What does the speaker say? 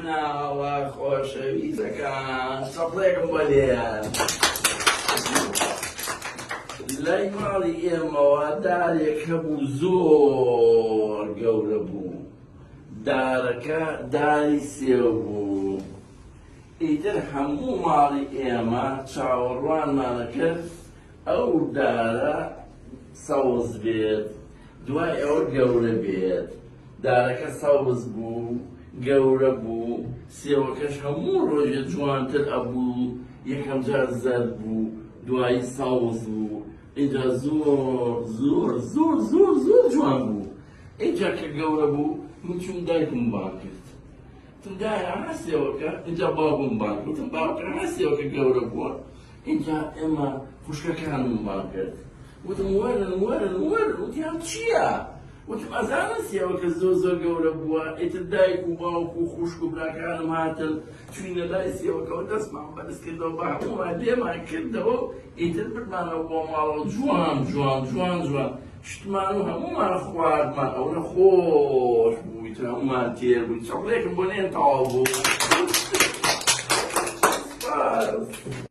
مناڵە خۆشەویستەکان چەپڵێکم بۆ لێیان. لای ماڵی ئێمەوە دارێک هەبوو زۆر گەورە بوو، دارەکە داری سێو بوو. ئیتر هەموو ماڵی ئێمە چاوەڕوانمانەکرد ئەو دارە سەوز بێت دوای ئەوە گەورە بێت. دارەکە سەوز بوو، گەورە بوو، سێوەکەش هەموو ڕۆژێ جوانتر ئەبوو، یەکەم جار زەرد بوو، دوایی سەوز بوو، ئینجا زۆر زۆر زۆر زۆر زۆر جوان بوو. ئینجا کە گەورە بوو، من چووم دایکم بانگ کرد. وتم دایە ئەها سێوەکە، ئینجا باوکم بانگ کرد، وتم باوکە ئەها سێوەکە گەورە بووە. ئینجا ئێمە خوشکەکانم بانگ کرد، وتم وەرن وەرن وەرن، وتیان چییە؟ وتم ئەزانن سێوەکە زۆر زۆر گەورە بووە، ئیتر دایک و باوک و خوشک و براکانم هاتن، چووینە لای سێوەکەوە دەستمان بەرز کردەوە بە هەموومان لێمان کردەوە و ئیتر بردمانەوە بۆ ماڵەوە جوان جوان جوان جوان شتمان و هەموومان خواردمان ئەوەنە خۆش بوو ئیتر هەموومان تێر بووین چەپڵێکم بۆ نێن تەواو بوو. سپاس.